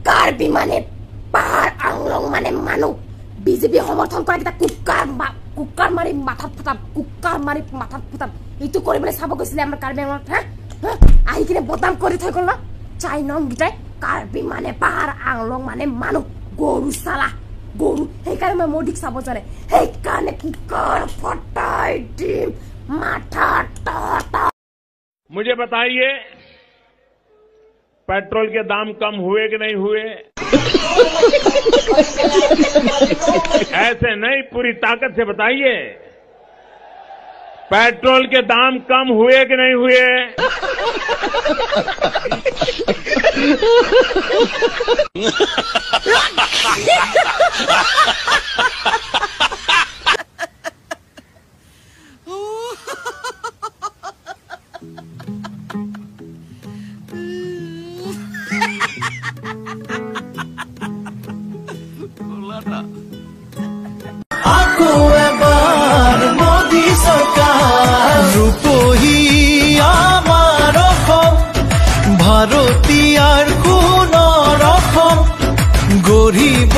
কাৰ্বি মানে পাহাৰ, আংলং মানে মানুহ। বিজেপি সমৰ্থন কৰা কেইটা কুকাৰ মাৰি মাথাত ফুটাম, কুকাৰ মাৰি মাথাত ফুটাম। এইটো কৰিবলৈ চাব গৈছিলে আমাৰ কাৰ্বি আংলঙত, হা হা আহি কিনে বদনাম কৰি থৈ গ'ল ন চাই নংকেইটাই। কাৰ্বি মানে পাহাৰ, আংলং মানে মানুহ, গৰু চালা গৰু। সেইকাৰণে মই মোদীক চাব জানে, সেইকাৰণে কুকাৰ ফটাই দিম মাথা তহঁতৰ। मुझे बताइए, पेट्रोल के दाम कम हुए कि नहीं हुए? ऐसे नहीं, पूरी ताकत से बताइए, पेट्रोल के दाम कम हुए कि नहीं हुए? আকৌ এবাৰ মোদী চৰকাৰ, ৰূপহী আমাৰ অসম, ভাৰতীয়াৰ সোণৰ অসম গঢ়িব।